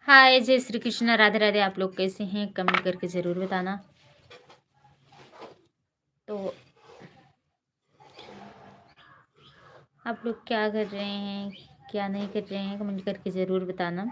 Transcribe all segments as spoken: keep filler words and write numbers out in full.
हाय, जय श्री कृष्ण, राधे राधे। आप लोग कैसे हैं, कमेंट करके ज़रूर बताना। तो आप लोग क्या कर रहे हैं, क्या नहीं कर रहे हैं, कमेंट करके ज़रूर बताना।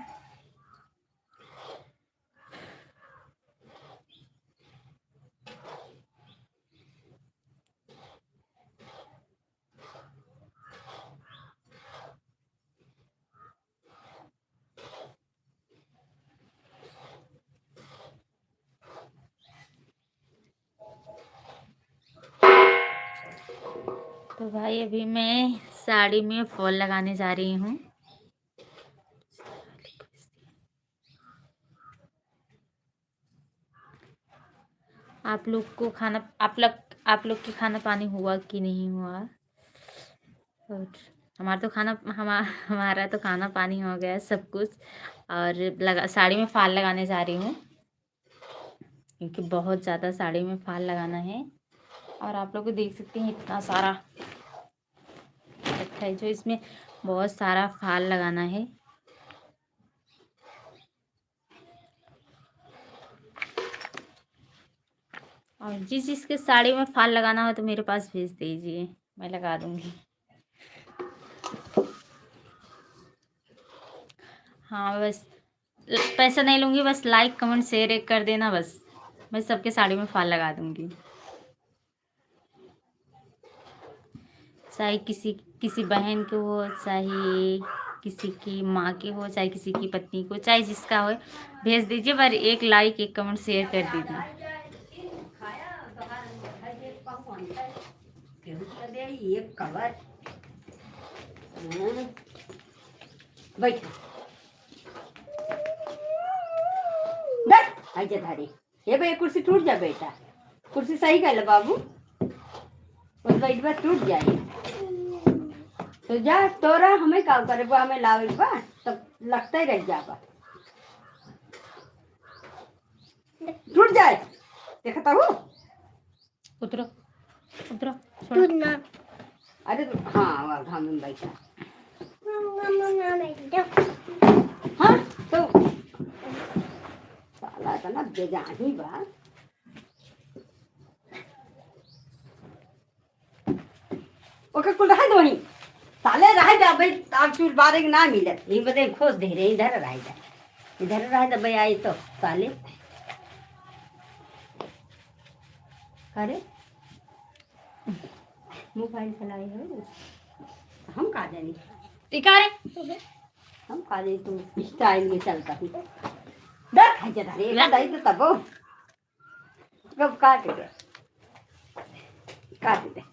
तो भाई, अभी मैं साड़ी में फॉल लगाने जा रही हूँ। आप लोग को खाना, आप लोग, आप लोग के खाना पानी हुआ कि नहीं हुआ? और हमारा तो खाना, हमा-, हमारा तो खाना पानी हो गया सब कुछ। और लगा, साड़ी में फाल लगाने जा रही हूँ, क्योंकि बहुत ज़्यादा साड़ी में फाल लगाना है। और आप लोग देख सकते हैं, इतना सारा इकट्ठा है, जो इसमें बहुत सारा फाल लगाना है। और जिस जिसके साड़ी में फाल लगाना हो, तो मेरे पास भेज दीजिए, मैं लगा दूंगी। हाँ, बस ल-, पैसा नहीं लूँगी, बस लाइक, कमेंट, शेयर एक कर देना, बस मैं सबके साड़ी में फाल लगा दूंगी। चाहे किसी, किसी बहन के हो, चाहे किसी की माँ के हो, चाहे किसी की पत्नी को, चाहे जिसका हो, भेज दीजिए, पर एक लाइक, एक कमेंट, शेयर कर दीजिए। केहू तो दे एक कवर। हाँ। बैठ। बैठ। आई जा धारे। हे बे, कुर्सी टूट जा बेटा। कुर्सी सही कर ले बाबू। बस बैठबा टूट जाई। तो जा, तोरा हमें का करे बा, हमें लावे बा, तब लगते रह जाबा। टूट जाए। देखता हूँ। उतरो, उतरो, छोड़ो। टूट ना। अरे तो, हाँ, वह घाम में बैठा। मम्मा, मम्मा, बैठ जाओ। हाँ, तो साला इतना बेजानी बा। ओके, कुल रहे दो वहीं। साले रहे दे, अबे, अब चूल बारे के ना मिलत। यही बदे खोज दे रहे, इधर रहे दे। इधर रहे दे, भाई, आई तो साले। अरे, मोबाइल चलाए हो? हम का जानी। ई का रे? हम का जानी तू स्टाइल में चलता ही। देख, है जरा रे, ला। बताई तो तबो। कब काट दे। काट दे।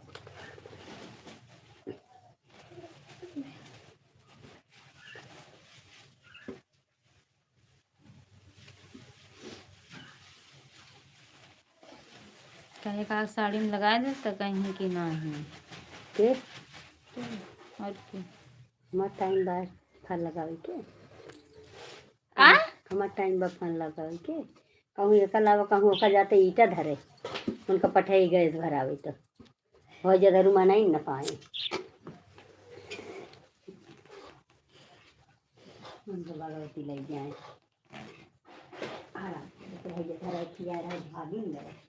कहे का साड़ी में लगा दे तो कहीं कि नाही। के? और की? हमार टाइम बा फाल लगावे के। आ? हमार टाइम बा फाल लगावे के। कहूँ एका लावा, कहूँ ओका जाते ईटा धरे। उनका पठाई गैस भरावे तो। हो जा धरू मनाई न पाए। उनको भगवती ले जाए। हाँ, तो भैया धरा खिया रहा, भाभी में।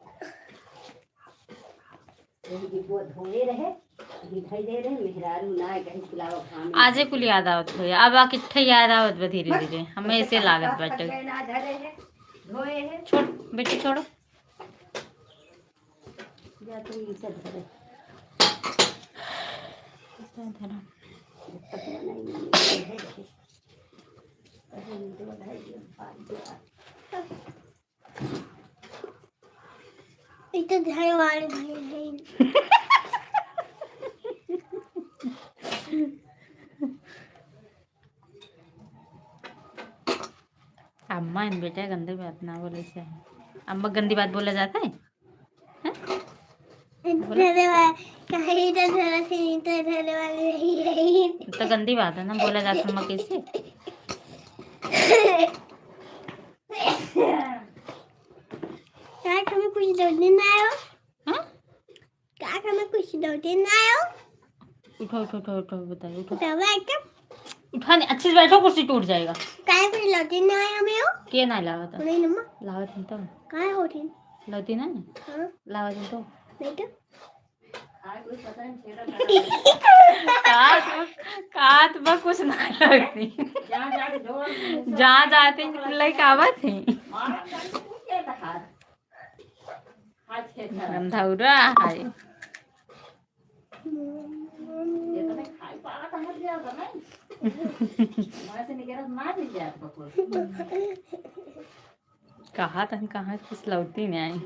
यही डिब्बो धोए रहे, अभी धई दे रहे, मेहरारू ना कहीं खिलावा खाने। आजे कुल याद आवत होई, अब आ किट्ठे याद आवत बा धीरे धीरे, हमें ऐसे लागत बाटे। ना धरे है, धोए है। छोड़, बेटी छोड़ो। जा तू इसे धरे। इसे धरो। पकड़ा नहीं, नहीं, नहीं, नहीं। ई तो घर वाले भाई हैं। अम्मा, इन बेटा गंदी बात ना बोले से। अम्मा, गंदी बात बोला जाता है? हैं? बोला? धरे वाले, कहीं तो धरे से, तो धरे वाले नहीं है। तो गंदी बात है ना, बोला जाता अम्मा कैसे? यार, तुम्हें कुछ जल्दी ना आयो? हाँ? का हमें कुछ दो दिन ना आयो? उठो, उठो, उठो, उठो, बताइए, उठो। उठो, बैठ। उठा नहीं, अच्छे से बैठो, कुर्सी टूट जाएगा। काहे पर लौटी नहीं आया हमें हो? के ना लावा था? नहीं नम्मा। लावा थी तो। काहे हो थी? लौटी ना? हाँ। लावा थी तो। नहीं तो। कात, कात बा कुछ ना लगती। जहाँ जाती, लइके आवत ही। गंधौरा है। कहा तन कहाँ कुछ लौटी नहीं आई।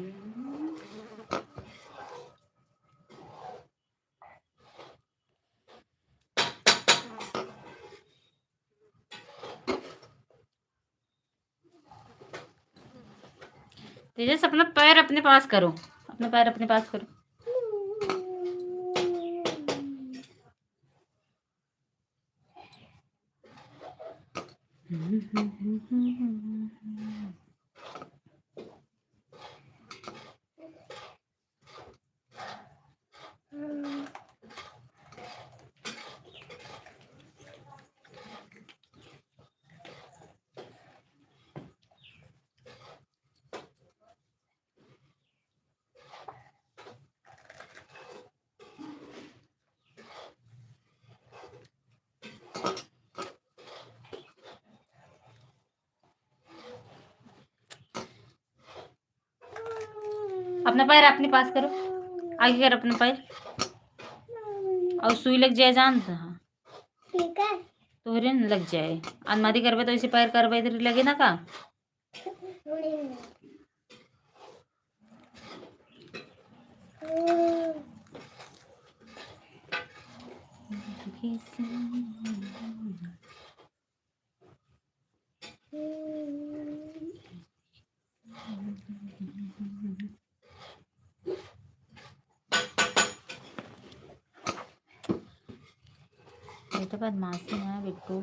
तेजस, अपना पैर अपने पास करो, अपना पैर अपने पास करो। अपना पैर अपने पास करो, आगे कर अपना पैर। और सुई लग जाए, जानत हा? ठीक है। तोहरे न लग जाए। अलमारी करबे तो ऐसे पैर करबे, इधर लगे ना का? ये तो बदमाशी है बिट्टू।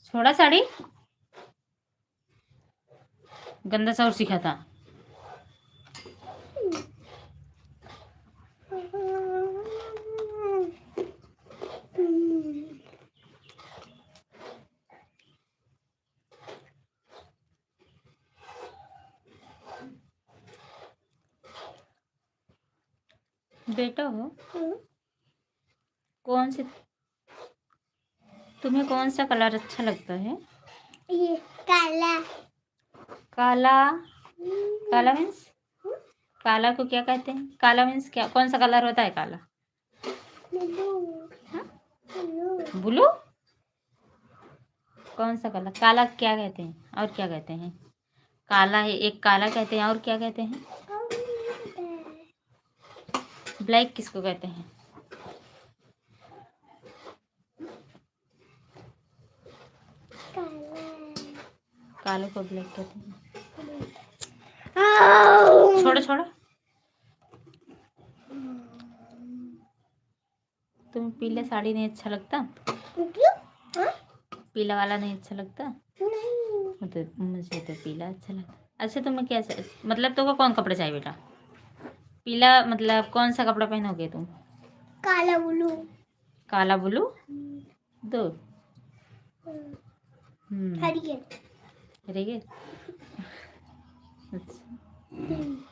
छोड़ा साड़ी। गंदा चाउर सीखा था। बेटा हो, हम्म। कौन से, तुम्हें कौन सा कलर अच्छा लगता है? ये काला। काला? हम्म। काला मीन्स? हम्म। काला को क्या कहते हैं? काला मीन्स क्या, कौन सा कलर होता है काला? ब्लू। हाँ? ब्लू। ब्लू? कौन सा कलर? काला क्या कहते हैं और क्या कहते हैं? काला है, एक काला कहते हैं और क्या कहते हैं? ब्लैक किसको कहते हैं? काला। काले को ब्लैक कहते हैं। छोड़ो, छोड़ो। तुम्हें पीला साड़ी नहीं अच्छा लगता? क्यों? हाँ? पीला वाला नहीं अच्छा लगता? नहीं। वो तो, मुझे तो पीला अच्छा लगता। अच्छा, तुम्हें क्या सा-, मतलब, तुमको कौन कपड़ा चाहिए बेटा? पीला, मतलब, कौन सा कपड़ा पहनोगे तुम? काला ब्लू। काला ब्लू? हम्म। दो? हम्म। हम्म। हरियर। हरियर? अच्छा। हम्म।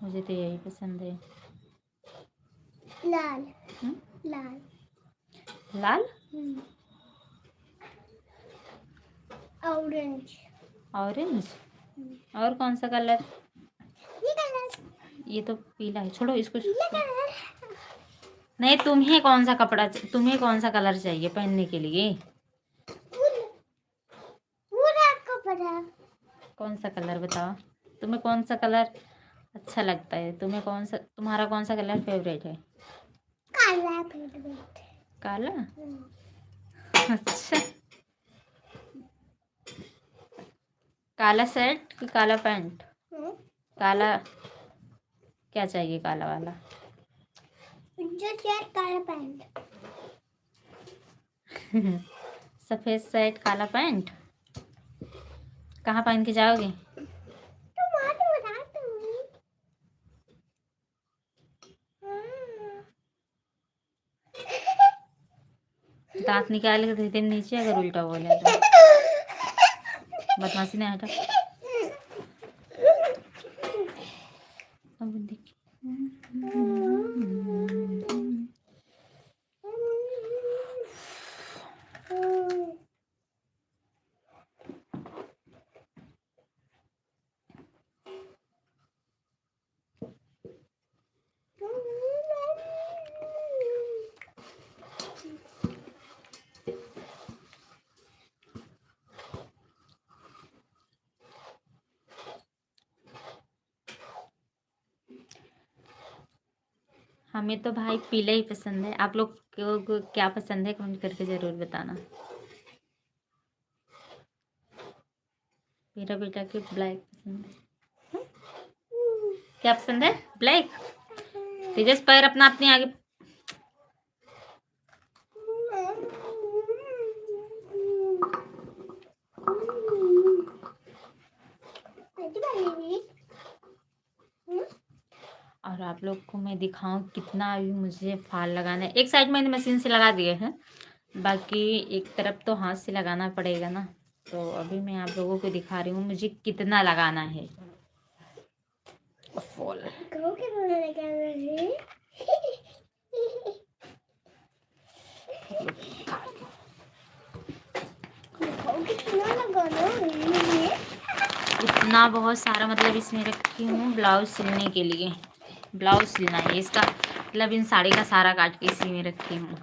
मुझे तो यही पसंद है। लाल। हम्म? लाल। लाल? हम्म। Orange। Orange? हम्म। और कौन सा कलर? ये कलर। ये तो पीला है, छोड़ो इसको। पीला कलर। नहीं, तुम्हें कौन सा कपड़ा च-, तुम्हें कौन सा कलर चाहिए पहनने के लिए? पूरा कपड़ा। कौन सा कलर बताओ, तुम्हें कौन सा कलर अच्छा लगता है? तुम्हें कौन सा, तुम्हारा कौन सा कलर फेवरेट है? काला फेवरेट। काला? हम्म। अच्छा, काला शर्ट कि काला पैंट? हम्म। काला क्या चाहिए, काला वाला? जो शर्ट, काला पैंट। सफेद शर्ट, काला पैंट। कहाँ पहन के जाओगे? तुम्हारे बता दूँगी। दांत निकाल के दे दे नीचे, अगर उल्टा बोले तो। बदमाशी नहीं हटा। अब देखिए। हमें तो भाई पीला ही पसंद है। आप लोग को, को क्या पसंद है, कमेंट करके ज़रूर बताना। मेरा बेटा के ब्लैक पसंद है। हम्म? क्या पसंद है? ब्लैक। तेजस, पैर अपना अपने आगे। और आप लोग को मैं दिखाऊं कितना अभी मुझे फाल लगाना है। एक साइड मैंने मशीन से लगा दिए हैं, बाकी एक तरफ तो हाथ से लगाना पड़ेगा ना। तो अभी मैं आप लोगों को दिखा रही हूँ मुझे कितना लगाना है फाल। गाँव के रोने लगा रहे। इतना बहुत सारा, मतलब, इसमें रखी हूँ ब्लाउज सिलने के लिए, ब्लाउज सिलना है इसका, मतलब, इन साड़ी का सारा काट के इसी में रखी हूँ।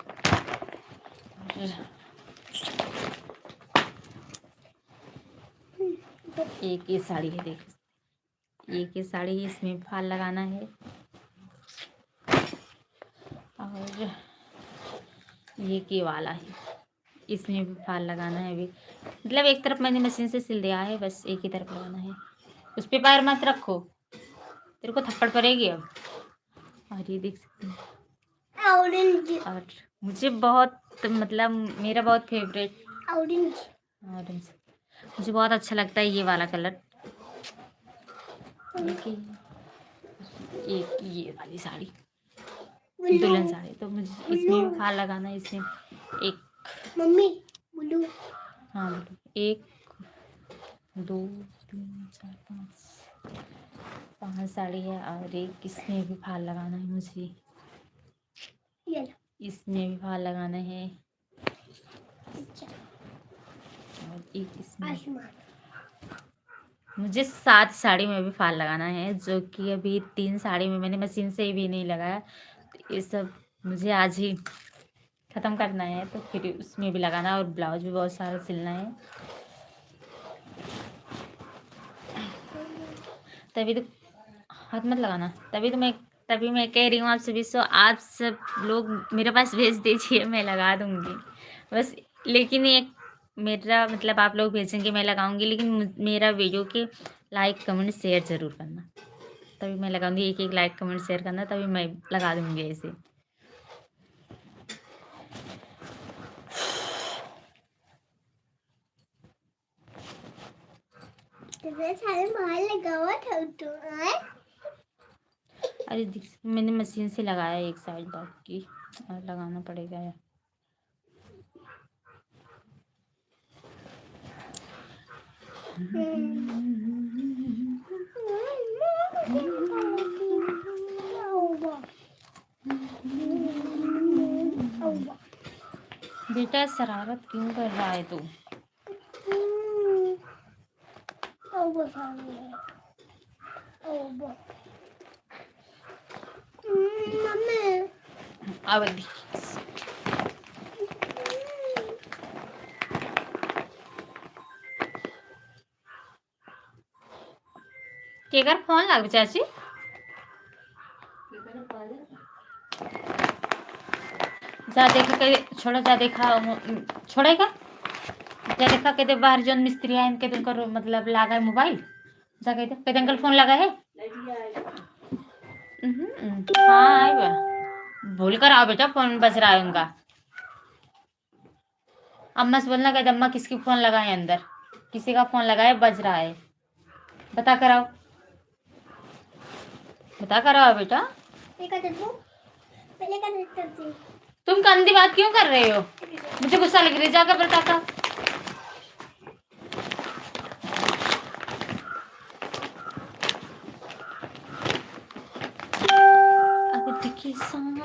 एक ये साड़ी है, देखो, एक ये साड़ी, इसमें फाल लगाना है। और ये के वाला है, इसमें भी फाल लगाना है अभी। मतलब, एक तरफ मैंने मशीन से सिल दिया है, बस एक ही तरफ लगाना है। उस पे पैर मत रखो, तेरे को थप्पड़ पड़ेगी अब। और ये देख सकते हैं, ऑरेंज। और मुझे बहुत, मतलब, मेरा बहुत फेवरेट ऑरेंज। ऑरेंज। मुझे बहुत अच्छा लगता है ये वाला कलर। देखिए, एक ये वाली साड़ी, ब्लू। दुल्हन साड़ी। तो मुझे इसमें भी ब्लू। फाल लगाना है, इसमें एक। मम्मी, ब्लू। हाँ, ब्लू। एक, दो, तीन, चार, पाँच, पाँच साड़ी है और एक इसमें भी फाल लगाना है मुझे। ये लो। इसमें भी फाल लगाना है। अच्छा। और एक इसमें। आसमान। मुझे सात साड़ी में भी फाल लगाना है, जो कि अभी तीन साड़ी में मैंने मशीन से भी नहीं लगाया। तो ये सब मुझे आज ही ख़त्म करना है, तो फिर उसमें भी लगाना है और ब्लाउज भी बहुत सारा सिलना है। तभी तो, हाथ मत लगाना, तभी तो मैं, तभी मैं कह रही हूँ आप सभी से, आप सब लोग मेरे पास भेज दीजिए, मैं लगा दूँगी बस। लेकिन एक मेरा, मतलब, आप लोग भेजेंगे, मैं लगाऊँगी, लेकिन मु-, मेरा वीडियो के लाइक, कमेंट, शेयर ज़रूर करना, तभी मैं लगाऊँगी। एक एक लाइक, कमेंट, शेयर करना, तभी मैं लगा दूँगी ऐसे। इतने सारे बाहर लगावा था तो, आय? अरे, देख, मैंने मशीन से लगाया एक साइड, बाकी और लगाना पड़ेगा यार। बेटा, शरारत क्यों कर रहा है तू? मम्मी। अब दी। केकर फोन लाग चाची? जा देखा के, छोड़ा, जा देखा, छोड़ेगा। जा देखा के दे बाहर जौन मिस्त्री आए, इनके तुमको रो-, मतलब, लागा है मोबाइल। जा कह दे, कह दे, "अंकल, फोन लगा है?" हम्म, हाँ, आए बा। बोल कर आओ बेटा, फोन बज रहा है उनका। अम्मा से बोलना, कह दे, "अम्मा, किसकी फोन लगा है अंदर? किसी का फोन लगा है, बज रहा है।" बता कर आओ, बता कर आओ बेटा। पहले का देखो, पहले का देख कर दे। तुम गंदी बात क्यों कर रहे हो? मुझे गुस्सा लग रही है, जाकर बताता। अब देखी शाम है,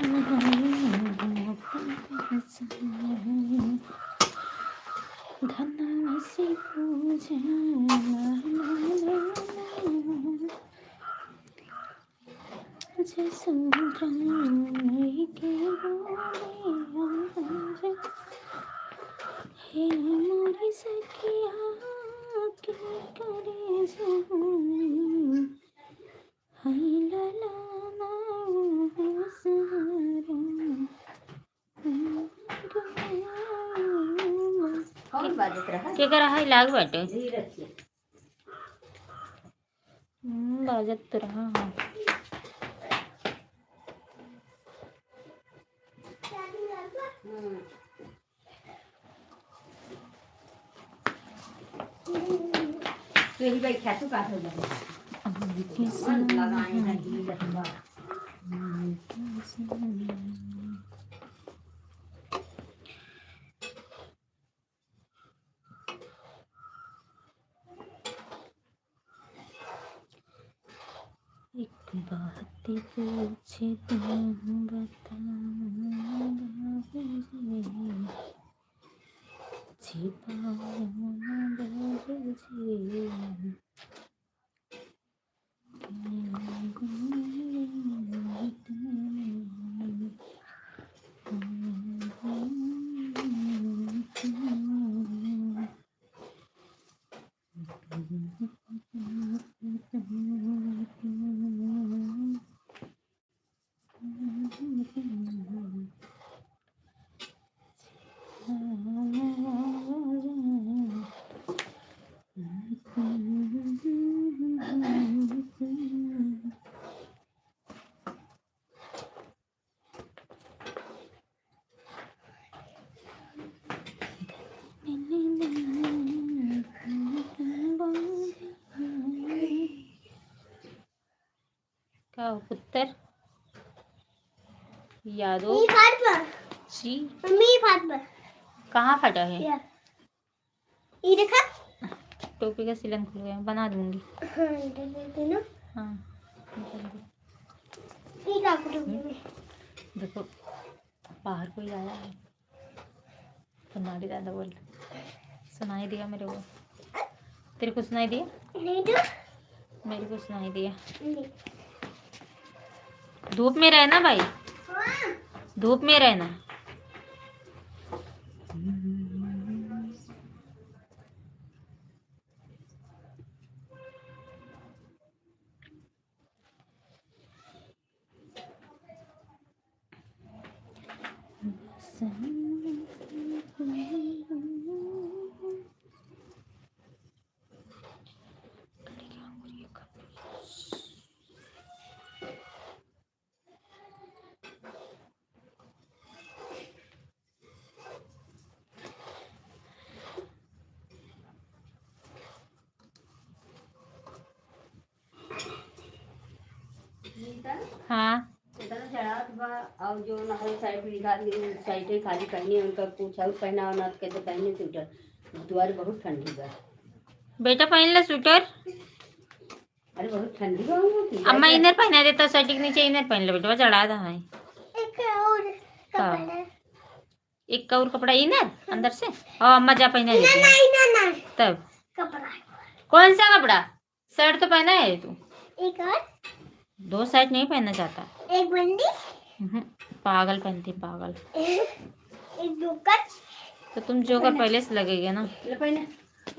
धन से पूजे जसुरंग के बोले आज, हे मोरी सखिया के करेजा, हाय ललना सारा। कौन बाजत रहा? के करा है? लाग बाटे। धीरज से। हम्म, बाजत तो रहा है। हम्म। यही भाई ख्यातू का हो जाए। मन लगाए हैं जी लखवा। एक बात पूछे तू बता बाबूजी, छिपाओ ना बाबूजी। का हो पुत्र? यादव। मी फाट पर। जी। मी फाट पर। कहाँ फटा है? या। ये देखा? टोपी का सिलन खुल गया, बना दूंगी। हाँ, इधर दे दो ना। हाँ, निकाल दो। ये क्या करूँगी मैं? देखो, बाहर कोई आया है। सुना दे दादा, बोल। सुनाई दिया मेरे को। तेरे को सुनाई दिया? नहीं तो। मेरे को सुनाई दिया। नहीं। धूप में रहना भाई। हाँ। धूप में रहना। नीता? हाँ। इतना चढ़ात बा, और जो नहर side निकाल ली, side है खाली पहने, उनका कुछ और पहना होना, तो कहते पहने स्वेटर। दुआरे बहुत ठंडी बा। बेटा, पहन ले स्वेटर। अरे, बहुत ठंडी बा, हम लोग की अम्मा, inner पहना देता, shirt के नीचे inner पहन ले बेटा, चढ़ा दा है। एक और का? कपड़ा। एक और कपड़ा inner अंदर से? और अम्मा जा पहना ना, देती है। ना, ना, ना। तब? कपड़ा। कौन सा कपड़ा? Shirt तो पहना है तू। एक और? दो shirt नहीं पहनना चाहता। एक बंडी। हम्म, पागल पहनती, पागल। एक जोकर। तो तुम जोकर पहले से लगेगा ना। ले पहने।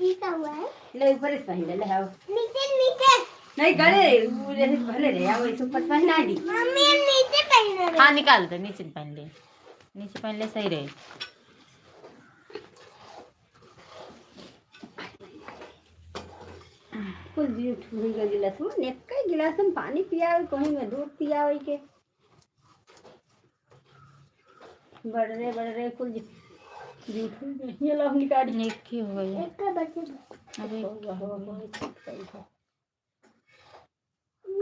ई का हुआ है? ले ऊपर से पहन ले, ले आओ। नीचे, नीचे। नहीं, गले, वो जैसे भले रहे, आओ, इसे ऊपर पहना दी। मम्मी, हम नीचे पहन रहे। हाँ, निकाल दे, नीचे पहन ले। नीचे पहन ले, सही रहे। कुल झूठ हुई गई गिलास में, एक ही गिलास में पानी पियावे, कहीं में दूध पियावे के। बड़रे, बड़रे, कुल झूठ हुई गई। ये लो, हम निकाल। एक ही हो गई। एक का बचे। अब एक वाह, वाह, वाह, एक ही।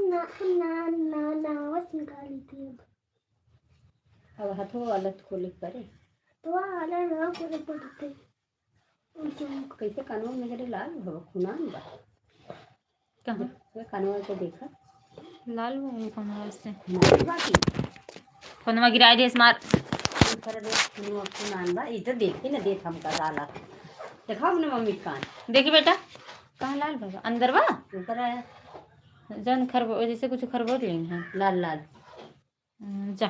ना, ना, ना, ना, बस निकाल ली थी अब। अब हाथो वाला खोले के पड़े। तो वाला ना खोले पड़ते। कैसे कानवा में जरे लाल भवा खुनान बा। कहाँ? वे कानवा के देखा। लाल बा ये कानवा से। मार बाकी। फोनवा गिराए देस मार। ऊपर देख खुनान बा। ई तो देखी ना देख हमका साला। देखाओ अपने मम्मी के कान। देखी बेटा, कहाँ लाल बा? अंदर बा? ऊपर आया। जौन खरबो-, जैसे कुछ खरबोट लेंगे। लाल लाल। हम्म, जा,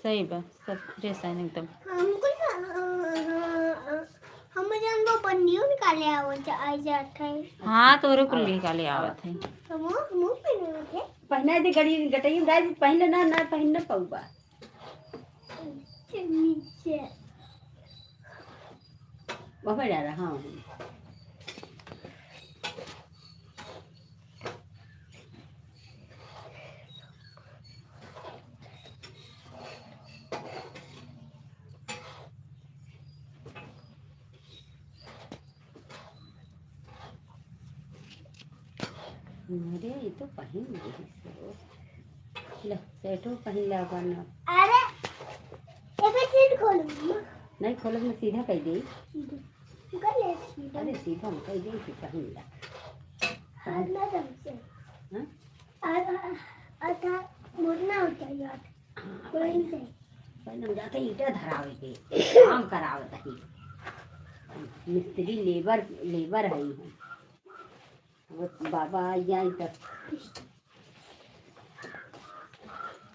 सही बा, सब fresh है एकदम। हमको ना, अ, अ, अ, हम जौन वो बंदियो निकाले आवत जा-, आ जात है। हाँ, तोरे कुल हाँ। निकाले आवत है। तो वो मुंह पे नहीं होते। पहना दे गड़ी, गटई में डाल दे, पहन ना, ना पहन ना पौबा। नीचे। वहाँ जा रहा, हाँ। अरे, ये तो पहन ली है सो। ले, सेटो पहन ले अपन। अरे, एकर सीट खोलो, मम्मा। नहीं खोलब, मैं सीधा कर दे। सीधा। तू कर ले सीधा। अरे, सीधा हम कर दे, फिर पहन ले। और ना तुमसे। हाँ? और, और, और था, मुड़ना होता है यार। हाँ, कोई नहीं चाहिए। पहले हम जाते ईंटा धरावे के, काम करावत ही। मिस्त्री लेबर, लेबर है हम। वो बाबा आई जाए तो।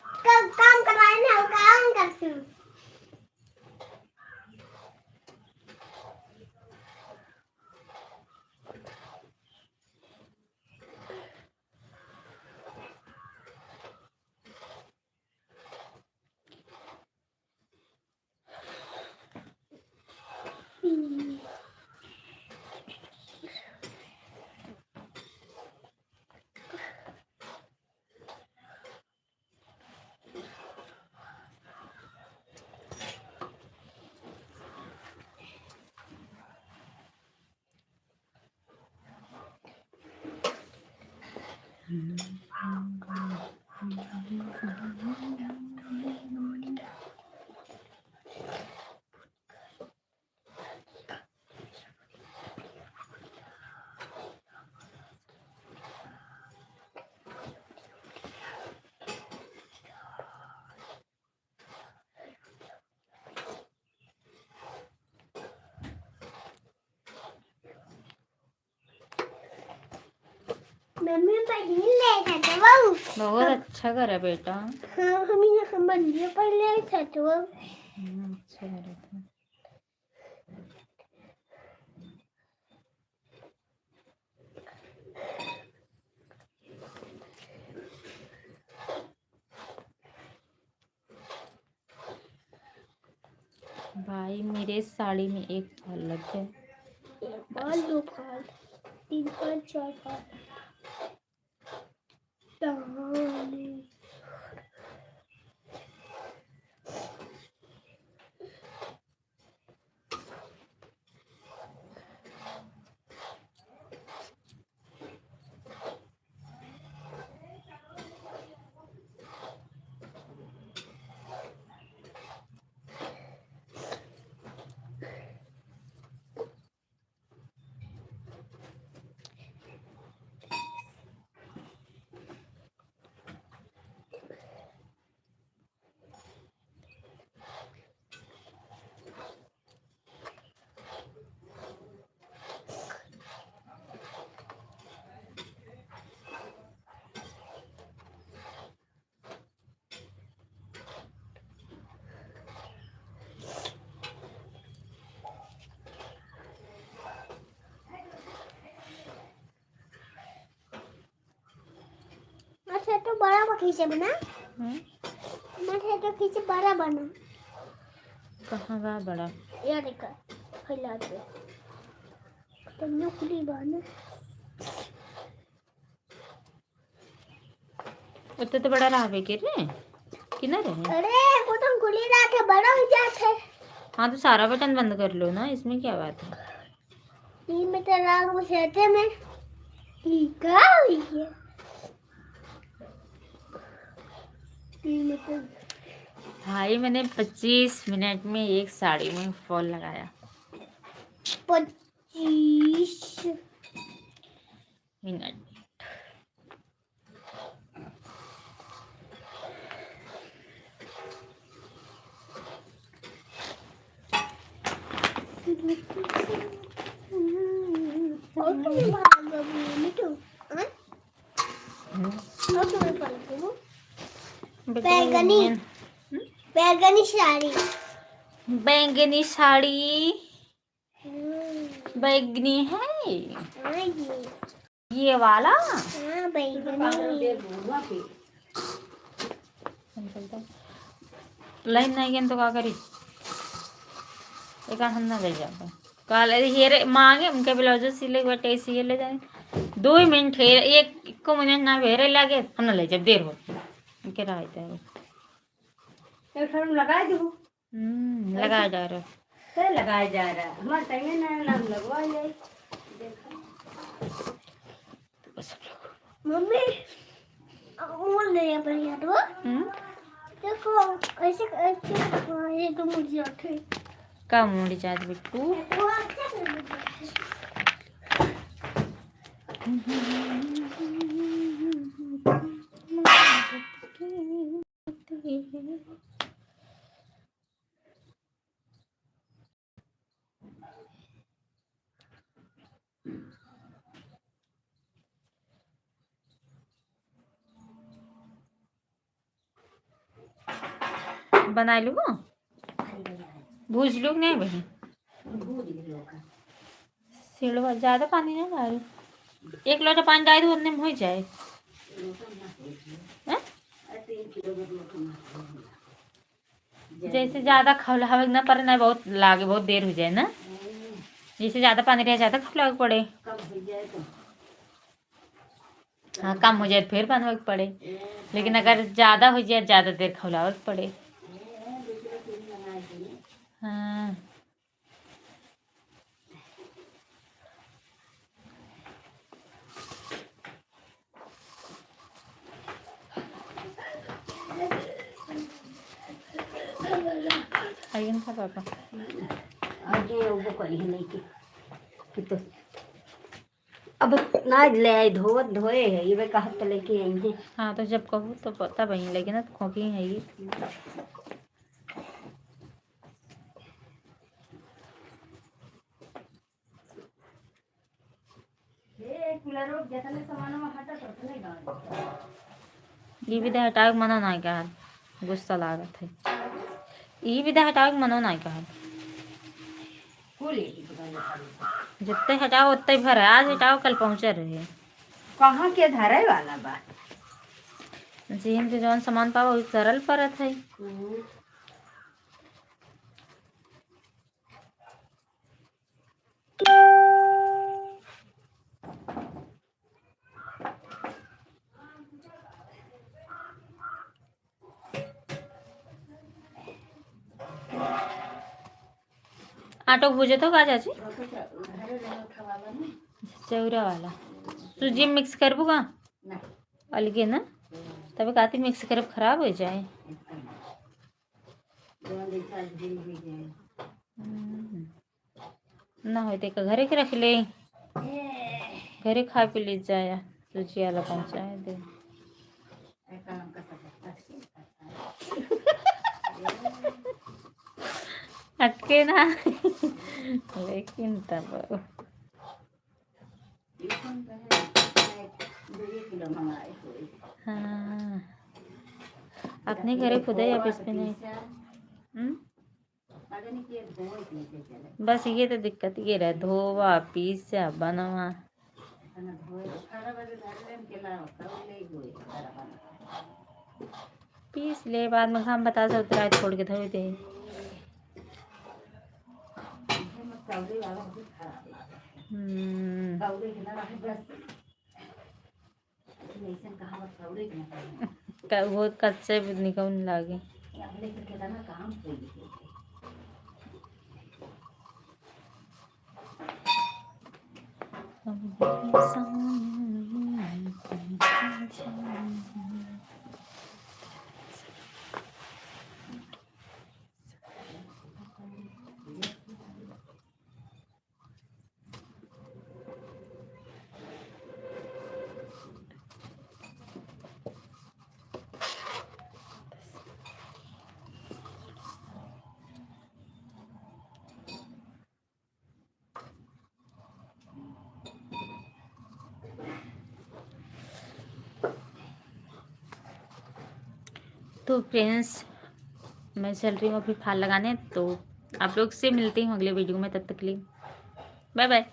कब काम कराए ना, वो काम करते हैं। मम्मी, पहन ले छतवा। बहुत हाँ। अच्छा करे बेटा। हाँ, हम यहाँ बंदिया पहन ले छतवा। हम्म, अच्छा करे था। भाई, मेरे साड़ी में एक फाल लग गया। एक फाल, दो फाल, तीन फाल, चार फाल। अच्छा, तो बड़ा बा खींचे बना। हम्म। अच्छा, तो खींचे बड़ा बना। कहाँ बा बड़ा? ये देखा, फैला दे। तो नुकली बा ना। उतने तो बड़ा रहबे के रे, कि ना रहे? अरे, वो तो खुली रहत है, बड़ा हो जात है। हाँ, तो सारा बटन बंद कर लो ना, इसमें क्या बात है? ई में तो राग बसाते में। ई का हुई है? ई में तो भाई, मैंने पच्चीस मिनट में एक साड़ी में फॉल लगाया। पच्चीस मिनट। और तुम्हें बाल बाबू मिठू, हाँ? हम्म। और तुम्हें बाल बाबू? बेटा, बैंगनी। हम्म? बैंगनी साड़ी। बैंगनी साड़ी। हम्म। बैंगनी है। हाँ जी। ये वाला? हाँ, बैंगनी। लाइन नहीं गन तो का करी? एक हम ना ले जाबे। काल अरे हेरे मांगे, उनके ब्लाउज सिले के बाटे, सिए ले जाए। दो ही मिनट हेरे, एक, एको मिनट ना हेरे लागे, हम ना ले जाब, देर हो। उनके राय दे। तेरे घर में लगा दे। हम्म, लगाए जा रहा। ते लगाए जा रहा। हमारे टाइम में ना, ना हम लगवा ले। देखो। मम्मी, वो ले आ बढ़िया तो। हम्म? देखो, ऐसे, ऐसे, हाँ, ये तो मुड़ जाते। का मुड़ जात बिट्टू? वो अच्छा से मुड़ जाते। बनाए लूँ? भूज लूँ कि नहीं बहिन? सिलवा ज्यादा पानी ना डालू, एक लोटा पानी डाल दो, उतने में हो जाए। हैं? जैसे ज्यादा खौलावे के ना पड़े ना, बहुत लागे, बहुत देर हो जाए ना। जैसे ज्यादा पानी रहे, ज्यादा खौलावे के पड़े। हाँ, कम हो जाए फिर बनवे के पड़े, लेकिन अगर ज्यादा हो जाए, ज्यादा देर खौलावे के पड़े। हाँ। आइए ना पापा। आगे वो करी है लेके कि तो अब ना ले आई, धोवत धोए है, ये वे कहत तो लेके आई है। हाँ, तो जब कहू तो पता वही, लेकिन अब खोकी है ये। ई विधा हटावे के मनो नाय कहत, गुस्सा लागत है। ई विधा हटावे के मनो नाय कहत। जितने हटाओ उतने भर है। आज हटाओ, कल पहुँचे रहे। कहाँ के धरे वाला बा? जिन के जौन सामान पावा, वही करल परत है। हम्म। आटो भूजे तो का चाची? चौरा वाला। सूजी mix करबू का? अलगे ना? तबे काती mix करब, खराब हो जाए। हम्म। ना होई त एका घरे के रख ले, घरे खा पी ले जाया, सूजी वाला पहुँचाए दे। अटके ना, लेकिन तब हाँ, अपने घरे खुदे या पीस पे नहीं। हम्म? बस ये तो दिक्कत ये रहे, धोवा, पीसा, बनवा। पीस ले, बाद में घाम बतास उतराए, छोड़ के धोई दे। हम्म। क-, वो कच्चे भी निकौन लागे। तो फ्रेंड्स, मैं चल रही हूँ अभी फाल लगाने, तो आप लोग से मिलती हूँ अगले वीडियो में। तब तक के लिए बाय बाय।